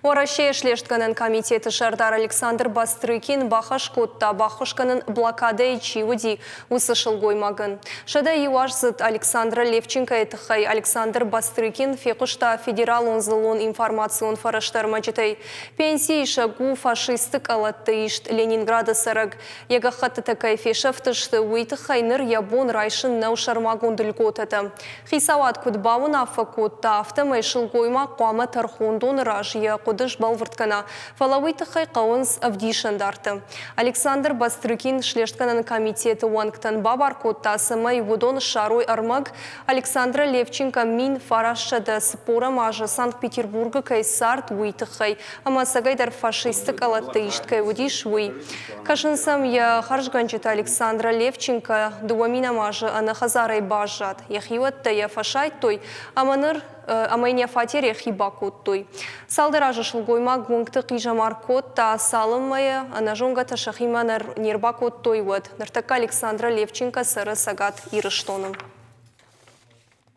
Уӕрӕсейы слестгӕнӕн комитеты сӕрдар Александр Бастрыкин бахӕс кодта баххуыс кӕнын блокадӕйы чи уыди, уыцы сылгоймагӕн. 101-аздзыд Александра Левченкойы тыххӕй Александр Бастрыкин фехъуыста федералон дзыллон информацион фӕрӕзты ӕрмӕджытӕй. Пенсиисӕг у фашистты къӕлӕтты ист Ленинграды цӕрӕг. Йӕ гӕххӕттытӕ кӕй фесӕфтысты, уый тыххӕй ныр йӕ бон райсын нӕу сӕрмагонд льготӕтӕ. Хицауад куыд бауынаффӕ кодта, афтӕмӕй сылгоймаг хъуамӕ тӕрхондоны раз йӕ хъуыды сбӕлвырд кӕна, фӕлӕ уый тыххӕй хъӕуынц ӕвдисӕндартӕ. Александр Бастрыкин слестгӕнӕн комитеты уӕнгтӕн бабар кодта, цӕмӕй уыдон ссарой ӕрмӕг, Александра Левченко 1940 азы Санкт-Петербургы кӕй цард, уый тыххӕй, ӕмӕ ӕцӕгӕйдӕр фашистты къӕлӕтты ист кӕй уыдис, уый. Кӕсынц ӕм йӕ хӕрзгӕнджытӕ Александра Левченко дыууӕ минӕм азы ӕнӕ хӕдзарӕй баззад. Йӕ хиуӕттӕ йӕ фӕсайдтой ӕмӕ ныр ӕмӕ йын йӕ фатер йӕхи бакодтой. Цалдӕр азы сылгоймаг уынгты хъизӕмар кодта, цалынмӕ йӕ ӕнӕзонгӕтӕ сӕхимӕ не рбакодтой, уӕд. Ныртӕккӕ Александра Левченко цӕры Цӕгат Ирыстоны.